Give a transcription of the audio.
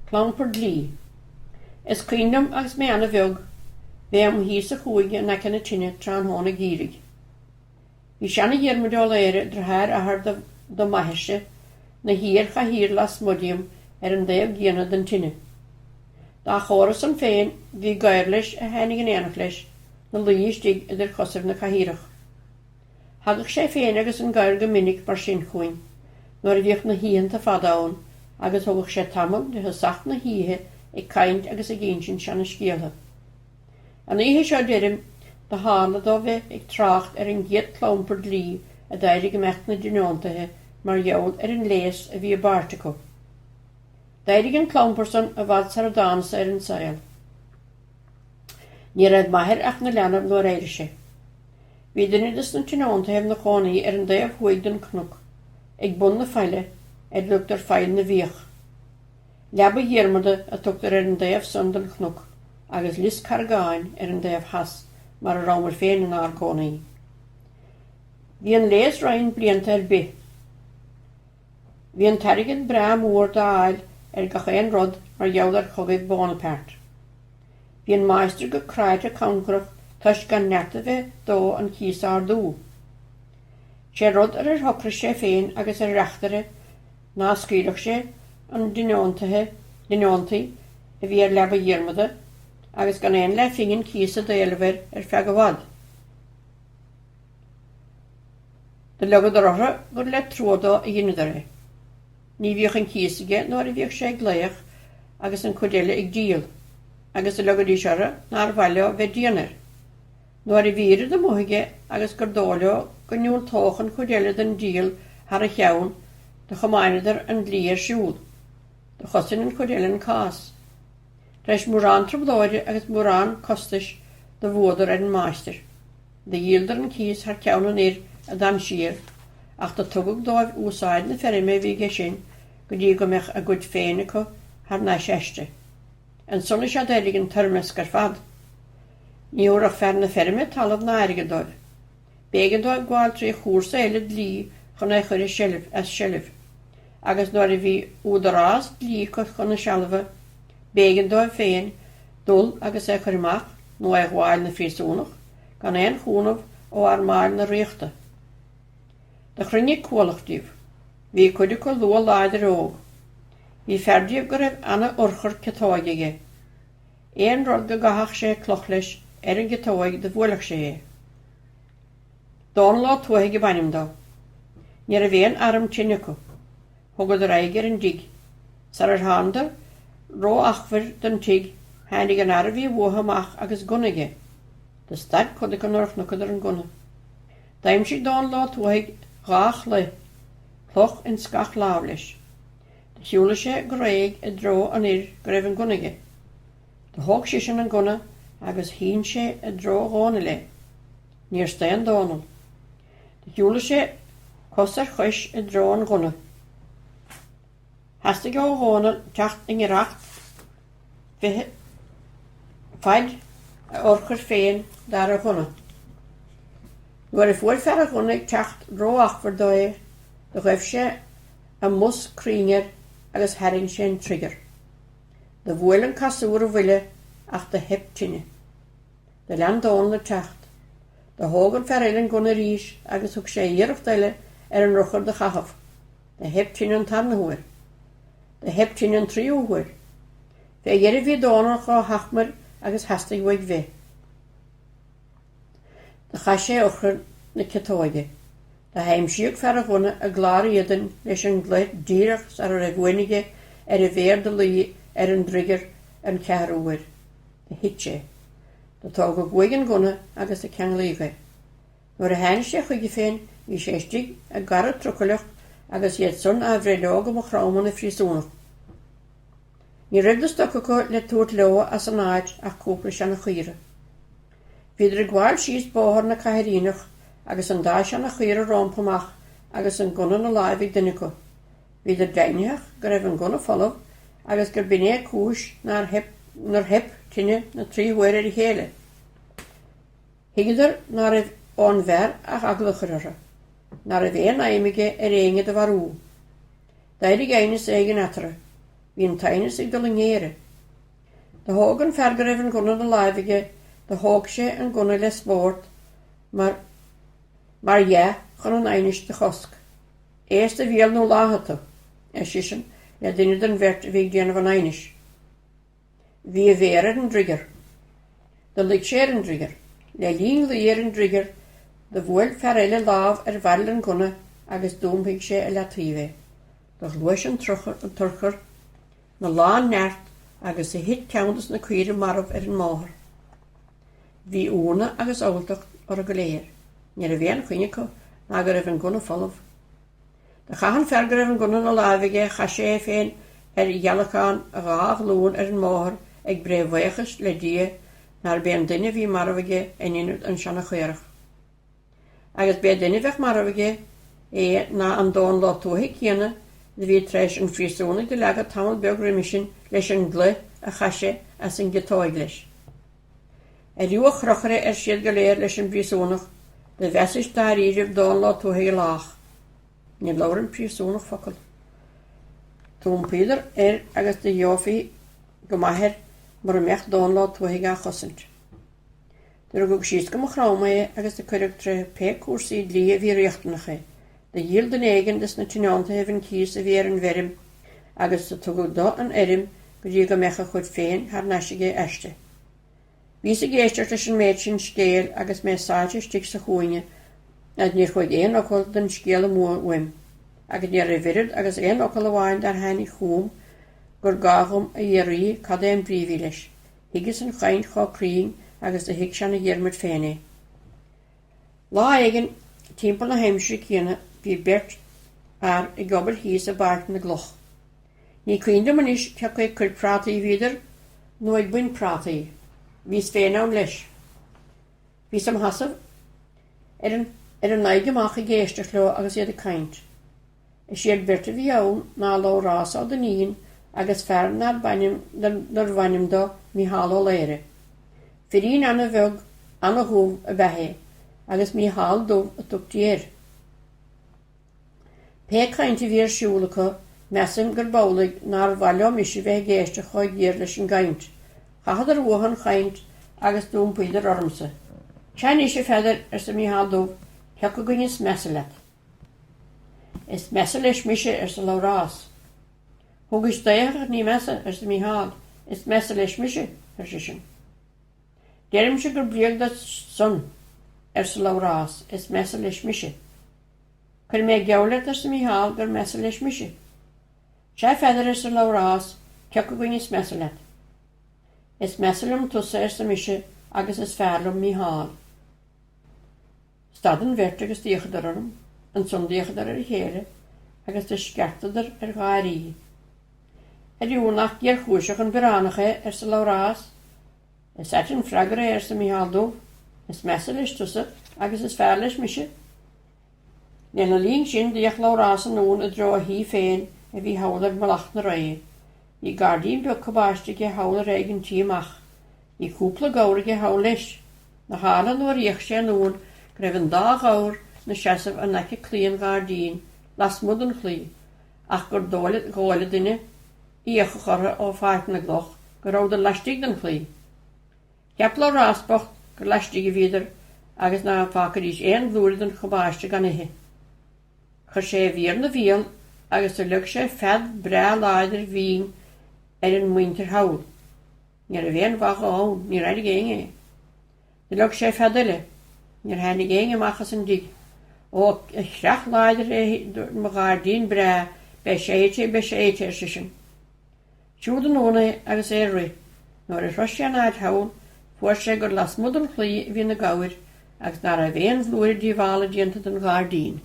Clampar dlí. Is cuimhin liom agus mé ana-bheag, bheith im shuí sa chúinne in aice na tine tráthnóna geimhridh. Bhí seana-Dhiarmuid Ó Laoghaire, deartháir athar do m'athairse, 'na shuí ar chathaoir lasmuigh díom ar an dtaobh díona den tine. Dá chomhartha san féin, bhí gadhar leis a tháinig in éineacht leis, 'na luí istigh idir chosaibh na cathaoireach. Thagadh sé féin agus an gadhar go minic mar sin chugainn nuair a bhíodh na hoícheanta fada ann agus thugadh sé tamall de thosach na hoíche ag caint agus ag insint seana-scéaltha. An oíche seo, deirim, do tharla dó bheith ag trácht ar an gcéad chlampar dlí a d'éirigh i measc na dtionóntaithe mar gheall ar an léas a bhí i bpáirt acu. D'éirigh an clampar san i bhfad sara dtánasa ar an saol. Ní raibh m'athair ach 'na leanbh nuair éirigh sé. Bhí duine de sna tionóntaithibh 'na chónaí ar an dtaobh thuaidh den chnoc, ag bun na faille, ar a dtugtar Faill na bhFiach. Leaba Dhiarmada a tugtar ar an dtaobh san den chnoc agus Lios Cargáin ar an dtaobh theas mar a rabhamar féin inár gcónaí. Bhí an léas roinnt blianta ar bith. Bhí an t-airgead breá mór d'fháil ar gach aon rud mar gheall ar chogaibh Bonaparte. Bhí an máistir go cráite cancarach toisc gan neart a bheith dó an cíos a ardú. Sé rud ar ar shocraigh sé féin agus a reachtaire ná scaoilfeadh sé an dtionóntaithe, tionóntaí a bhí ar Leaba Dhiarmada agus gan aon leathphingin cíosa d'éileamh air ar feadh i bhfad. Do leogadar orthu gur le trua dó a dheineadar é. Ní bhíodh an cíos aige nuair a bhíodh sé ag glaoch agus an chuid eile ag díol, agus do leogaidís orthu nár mhaith leo bheith dian air. Nuair a bhí oiread amuigh aige agus gur dóigh leo go ndiúltódh an chuid eile don díol thar a cheann, do chomáineadar an dlí ar siúl. Do chosain an chuid eile an cás. Tar éis mórán trioblóide agus mórán costais do bhuadar ar an máistir. Do dhíoladar an cíos thar ceann an fhir a d'fhan siar, ach do tugadh dóibh úsáid na feirme a bhí aige sin go dtí go mbeadh a gcuid féin acu thar n-ais aisti. Ansan is ea d'éirigh an toirmeasc ar fad. Ní thabharfadh fear na feirme talamh ná airgead dóibh. B'éigean dóibh gabháil trí chúrsa eile dlí chun é chur i seilbh, as seilbh, agus nuair a bhí údarás dlí acu chun na sealbha, b'éigean dóibh féin dul agus é chur amach nó é ghabháil 'na phríosúnach gan aon chúnamh ó armáil na ríochta. Do chruinnigh cuallacht díobh. Bhí cuid acu luath láidir óg. Bhí fear díobh go raibh ana-urchar ciotóige aige. Aon rud go gcaithfeadh sé cloch leis ar an gciotóig do bhuailfeadh sé é. Dónall Ó Tuathaigh ab ainm dó. Ní raibh aon arm tine acu. Thugadar aghaidh ar an dtigh. Sarar thánadar ró-achmhair don tigh tháinig an fhear a bhí uathu amach agus gunna aige. Do stad cuid acu nuair a chonaiceadar an gunna. D'aimsigh Dónall Ó Tuathaigh dhá chloich, cloch ins gach lámh leis. Do shiúlaigh sé go réidh i dtreo an fhir go raibh an gunna aige. Do thóg seisean an gunna agus shín sé i dtreo Dhónaill é. Níor staon Dónall. Do shiúlaigh sé cos ar chois i dtreo an ghunna. Theastaigh ó Dhónall teacht i ngiorracht faid a urchair féin d'fhear an ghunna. Nuair a fuair fear an ghunna ag teacht ró-achmhair dó é, do ghaibh sé a mbos cruinn air agus tharraing sé an trigger. Do bhuail an casúr a bhuille ach do theip tine. Do lean Dónall ag teacht. Do thóg an fear eile an gunna arís agus thug sé iarracht eile ar an urchar do chaitheamh. Do theip tine an tarna huair. Do theip tine an tríú huair. Fé dheireadh bhí Dónall chomh hachmair agus theastaigh uaidh bheith. Do chaith sé urchar na ciotóige. Do haimsíodh fear an ghunna i gclár éadain leis an gcloich díreach sara raibh uain aige ar a mhéar do luí ar an dtrigger an ceathrú huair. Do thit sé. Do tógadh uaidh an gunna agus do ceanglaíodh é. Nuair a tháinig sé chuige féin bhí sé istigh i gcarra trucailleach agus iad san á bhreith leo go Maigh Chromtha ina phríosúnach. Ní raibh de stoc acu le tabhairt leo as an áit ach cúpla seana-chaora. Bhíodar ag gabháil síos bóthar na Caithríneach agus an dá seana-chaora rómpa amach agus an gunna 'na láimh ag duine acu. Bhíodar deimhnitheach go raibh an gunna folamh agus gur b'in é cúis nár theip tine na trí huaire ar a chéile. Thuigeadar ná raibh ón bhfear ach eagla a chur orthu, ná raibh aon aidhm aige ar éinne do mharú. D'éirigh aighneas éigin eatarthu. Bhí an t-aighneas ag dul i ngéire. Do thóg an fear go raibh an gunna 'na láimh aige, do thóg sé an gunna le spórt, mar, mar dhea, chun an aighnis do chosc. Éist a bhéal nó leáfaidh tú! ar seisean le duine den bheirt a bhí ag déanamh an aighnis. Bhí a mhéar ar an dtrigger. Do luigh sé ar an dtrigger. Le linn luí ar an dtrigger do bhuail fear eile lámh ar bharrel an ghunna agus d'iompaigh sé i leataobh é. Do ghluais an t-urchar 'na lán neart agus do thit ceann dos na caoire marbh ar an mbóthar. Bhí iúnadh agus alltacht orthu go léir. Ní raibh aon chuimhne acu ná go raibh an gunna folamh. Do chaith an fear go raibh an gunna 'na láimh aige, chaith sé é féin ar ghealacán a dhá ghlúin ar an mbóthar ag breith bhaochais le Dia nár b'é an duine a bhí marbh aige in ionad an seana-chaorach. Agus b'é duine a bheadh marbh aige é ná an Dónall Ó Tuathaigh céanna do bhí tar éis an phríosúnaigh do leagadh tamall beag roimis sin leis an gclaí a chaith sé as an gciotóig leis. Airiú a chrochaire ar siad go léir leis an bpríosúnach, do mheasais dáiríribh Dónall Ó Tuathaigh a lách. Níor labhair an príosúnach focal. D'iompaíodar air agus do gheofaí go maith air mura mbeadh Dónall Ó Tuathaigh á chosaint. Do rugadh síos go Maigh Chromtha é agus do cuireadh tré pé cúrsaí dlí a bhí riachtanach é. Do dhíol duine éigin de sna tionóntaithibh an cíos a bhí ar an bhfeirm agus do tugadh do an fheirm go dtí go mbeadh a chuid féin thar n-ais aige aisti. Bhíos ag éisteacht leis an méid sin scéil agus mé sáite istigh sa chúinne agus níor chuaigh aon fhocal den scéal amú uaim, agus ní raibh oiread agus aon fhocal amháin dár tháinig chugam gur gá dhom a fhiafraí cad é an brí a bhí leis. Thuigeas an chaint chomh cruinn agus do thuig seana-Dhiarmaid féin é. Lá éigin, timpeall na haimsire céanna, bhí beirt fhear ag obair thíos i bPáirc na gCloch. Ní cuimhin liom anois cé acu ag cur prátaí a bhíodar nó ag baint prátaí. Bhíos féin ann leis. Bhíos im sheasamh ar an ar an aghaidh amach ag éisteacht leo agus iad ag caint. Is iad beirt a bhí ann ná Labhrás Ó Duinnín agus fear nár b'ainm nárbh ainm dó Mícheál Ó Laoghaire. Firín ana-bheag ana-dhubh ab ea é agus Mícheál Dubh a tugtaí air. Pé caint a bhí ar siúl acu, measaim gurb amhlaidh nár mhaith leo mise bheith ag éisteacht chomh géar leis an gcaint. Chaitheadar uathu an chaint agus d'iompaíodar ormsa. Sea anois, a Pheadair, arsa Mícheál Dubh, cé acu againn is measa leat? Is measa leis mise, arsa Labhrás. Thugais d'fhéach ach ní measa, arsa Mícheál. Is measa leis mise, ar seisean. Deirimse gur bréag duit san, arsa Labhrás, is measa leis mise. Cuirfidh mé geall leat, arsa Mícheál, gur measa leis mise. Sea, a Pheadair, arsa Labhrás, cé acu againn is measa leat? Is measa liom tusa, arsa mise, agus is fearr liom Mícheál. Stad an bheirt agus d'fhéachadar orm, ansan d'fhéachadar ar a chéile agus do sceartadar ar gháirí. Airiú, nach géarchúiseach an bioránach é, arsa Labhrás. Is ait an freagra é, arsa Mícheál Dubh. Is measa leis tusa agus is fearr leis mise. Lena linn sin d'fhéach Labhrás anonn i dtreo a thí féin a bhí thall ar mhullach na Ré. Bhí gairdín beag cabáiste aige thall ar aghaidh an tí amach. Bhí cúpla gabhar aige thall leis. Do tharla nuair a fhéach sé anonn go raibh an dá ghabhar 'na seasamh in aice claí an ghairdín, lasmuigh den chlaí, ach gur dhóigh le duine a fhéachfadh orthu ó Pháirc na gCloch go rabhadar laistigh den chlaí. Cheap Labhrás bocht gur laistigh a bhíodar agus ná fágfaidís aon bhlúire den chabáiste gan ithe. Chuir sé a mhéar 'na bhéal agus do leag sé fead breá láidir bhinn ar an muintir thall. Ní raibh aon mhaith dhó ann, níor airigh éinne é. Do leag sé fead eile. Níor tháinig éinne amach as an dtigh. Ó, a chreach láidir é mo ghairdín breá, beidh sé ite, beidh sé ite, ar seisean. Siúd anonn é agus é ag rith. Nuair a shrois sé an áit thall, fuair sé gur lasmuigh den chlaí a bhí na gabhair agus ná raibh aon bhlúire díobhála déanta don ghairdín.